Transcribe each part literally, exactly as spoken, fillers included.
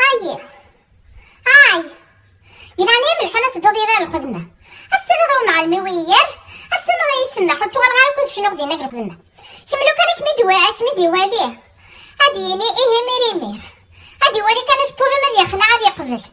Ay! Ay! Di leɛnaya-m lḥal ad tedduḍ yid-i ɣer lxedma. Ad s-tiniḍ i umɛellem-iw iyer, ad s-tiniḍ ad yi-semmeḥ, ur ttuɣaleɣ ara akk ad cnuɣ dinna deg lxedma. Kemm lukan ad kem-id-wa-, ad kem-id-iwali, ad d-yini ihi mir imir. Ad iwali kan acebbub-im ad yexleɛ, ad yeqbel.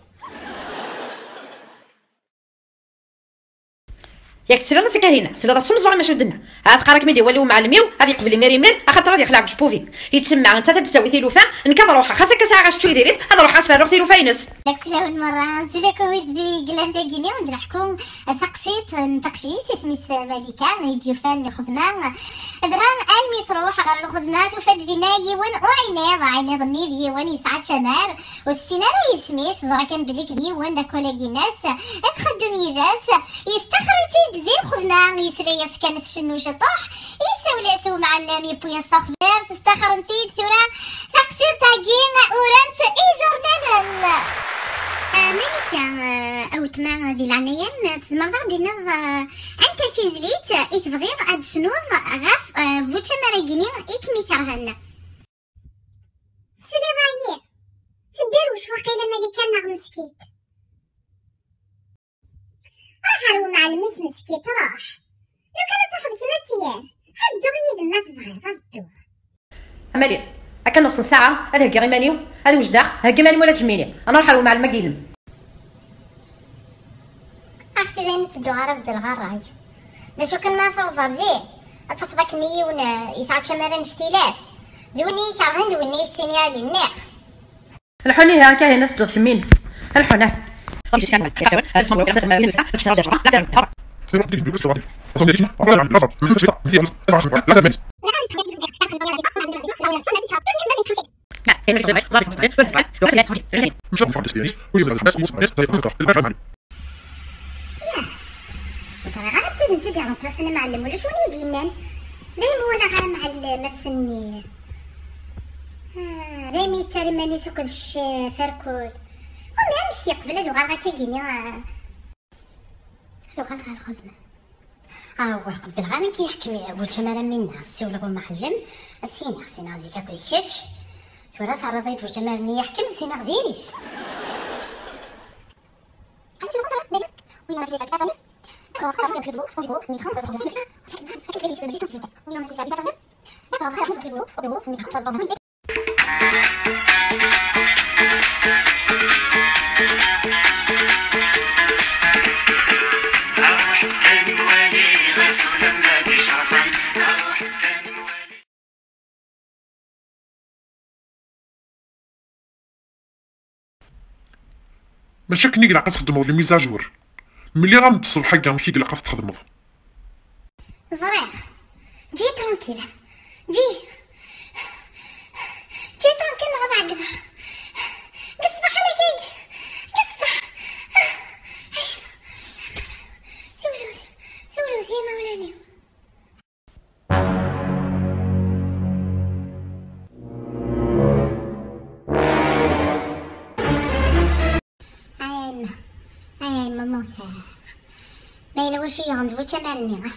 Yak tesliḍ-as a Kahina, tesliḍ-as s umeẓẓuɣ i macu d-tenna. Ad qqar akken i d-iwali umɛellem-iw, ad yeqbel imir imir, axaṭer ad yexleɛ deg ucebbub-im. Yettsemma, nettat ad d-tawi tilufa, nekk ad ruḥeɣ, xas akka sɛiɣ acečču i diri-t, ad ruḥeɣ ad s-ferruɣ tilufa-ines. Yak fell-awen merra, zila-ken wid d-yeglan dagini, ad d-neḥku taqsiṭ n teqcict, isem-is Malika, i d-yufan lxedma. Dɣa almi truḥ ɣer lxedma, tufa-d dinna yiwen uɛiniḍ, aɛiniḍ-nni d yiwen yesɛa tcamar, ur tessin ara yisem-is, teẓra kan belli d yiwen d akolagi-ines, ad txeddem yid-s, yestaxer-itt-id di lxedma, yesla-yas kan tcennu ciṭuḥ, yessawel-as umɛellem, yewwi-yas taxbirt, staxren-tt-id, tura taqsiṭ-agi urant ijernanen. Ah, Malika, ah, a weltma, di leɛnaya-m, tzemreḍ ad d-tiniḍ, ah, anta tizlit i tebɣiḍ ad d-tecnuḍ ɣef, ah, bu tcamar-agi-nni i kem-ikerhen? Tesliḍ-ayi? Tedderwec waqila Malika neɣ Meskit. Ruḥ ɣer umɛellem-is Meskit, ruḥ. Lukan ad tafeḍ kemm ad tt-yerr, ad dduɣ yid-m ma tebɣiḍ, ad dduɣ. A Mali, akka neɣsen ssaɛa, ad heggiɣ iman-iw, ad wejdeɣ, heggi iman-im ula d kemmini. Ad nruḥ ɣer umɛellem-agi-inem. Ax-t-id ayen ur ttedduɣ ara beddleɣ ṛṛay. D acu kan ma tawḍeḍ din, ad tafeḍ akken yiwen, eh, yesɛa tcamar annect-ilat. D win i yi-kerhen, d win i yessin i Ali, nniɣ. Lḥun ihi, akka hin as-ddut kemmini. Lḥun, ah. Ur ẓriɣ ara bdiden-tt-id iɣenṭlasen amɛellem, ulac win i yi-d-yennan. Daymi walaɣ ara amɛellem ass-nni. Ah, daymi yettarra iman-is akked ccef, arkul. Wami amek yeqbel ad uɣaleɣ akka gini, ah? Ad uɣaleɣ ɣer lxedma. Ah, ur qebbleɣ ara nekk yeḥkem, ur ččan ara minna. Ssiwleɣ umɛellem, as-iniɣ, sinaɣ zik akked kečč. Tura terriḍ-iyi-d ur ččan ara-nni yeḥkem, sinaɣ diri-t. Mačči akken i ilaq ad txedmeḍ les mises à jour. Mliɣ-am-d ṣṣbeḥ-agi amek i ilaq ad t-txedmeḍ. Ẓriɣ. Ǧi tranquille. Ǧi. Ǧi tranquille neɣ ad ɛeggdeɣ. Deg ṣṣbeḥ ala kagi. Deg ṣṣbeḥ. Siwlewt. Siwlewt i yimawlan-iw. Ay a yemma, ay a yemma mmuteɣ. Ma yella wacu yuɣen d bu tcamar-nni, ah.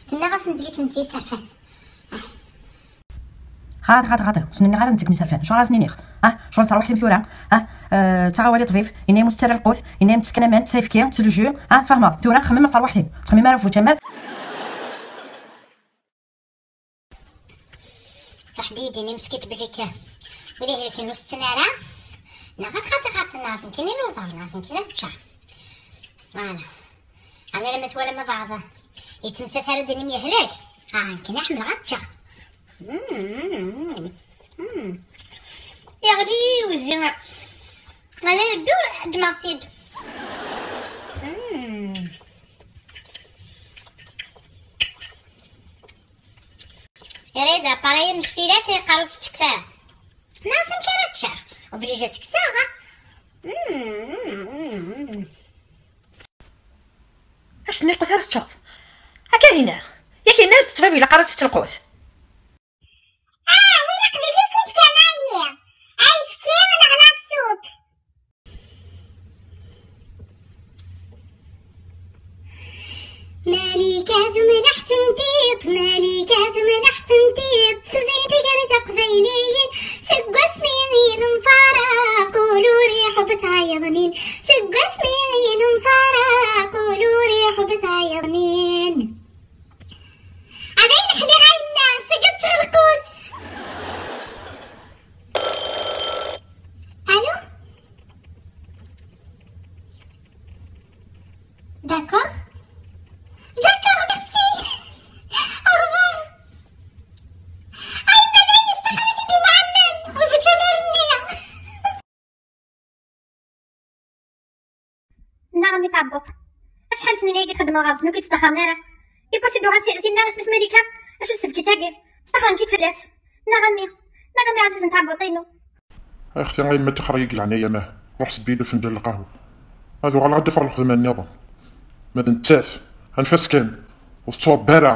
Tenniḍ-asen belli d netta i yesserfan. Ah. Xaṭi, xaṭi, xaṭi, ur sen-nniɣ ara d netta i kem-yesserfan. Acuɣer ara sen-iniɣ? Ah, ccɣel d terwiḥt-im tura? Ah, eh, ttaɣ awal i ṭṭbib, yenna-yam ur tettara lqut, yenna-yam ttekkan aman, tessa ayefki, tessa lejus. Ah, tfehmeḍ? Tura xemmem ɣef terwiḥt-im, ur ttxemmim ara ɣef bu tcamar. Ruḥ-d yid-ini meskint belli kan wid ihelken ur setten ara. Neɣ ɣas xaṭi xaṭi, neɣ ɣas nekkini lluẓer, neɣ ɣas nekkini ad ččeɣ. Voilà. Ɛni alamma twalam abeɛḍ yettmettat ara d-inim yehlek? Ah, nekkini ḥemmleɣ ad ččeɣ. Mm, mm, mm. Yeɣli yiwzi. Ala yeddu, ddmeɣ-t-id. Mm. Ira L'appareil n ccetla-s yeqqar ur tettekks ara. Nniɣ-as amek ara ččeɣ? Obligé ttekkseɣ. Acu tenniqut ara teččeḍ? Akka hina. Yak yenna-as ttbab ilaq ara tečč lqut. Ah, ilaq d llikit kan ayi. Ayefki neɣ la soupe. Malika temleḥ tentiḍ, Malika temleḥ tentiḍ, tuzint gar teqbayliyin, seg wasmi i nemfaraq ul ur iḥebbet ay aḍnin, seg wasmi i nemfaraq ul ur iḥebbet ay aḍnin. Ad ay-nḥliɣ ayenna, seg ad teččeɣ lqut. Allô? D'accord. D'accord, merci. Au revoir. Ay, ma d ayen istaxer-it-id umɛellem, ɣef učamar-nni. Nnaɣ a mmi tɛebbuḍt. Acḥal snin ayagi xeddmeɣ ɣer-sen, ur k-id-staxren ara. Iwwas-id uɣal ti-, tinna isem-is Malika, acu tessebket-agi? Staxren-k-id fell-as. Nnaɣ a mmi, nnaɣ a mmi ɛzizen tɛebbuḍt-inu. A xti, ay ma ṭixer-agi leɛnaya-m, ruḥ sebbi-d afenǧal n lqahwa. Ad uɣaleɣ ad d-afeɣ lxedma nniḍen. Ma d nettat, anef-as kan, ur tettṛebba ara.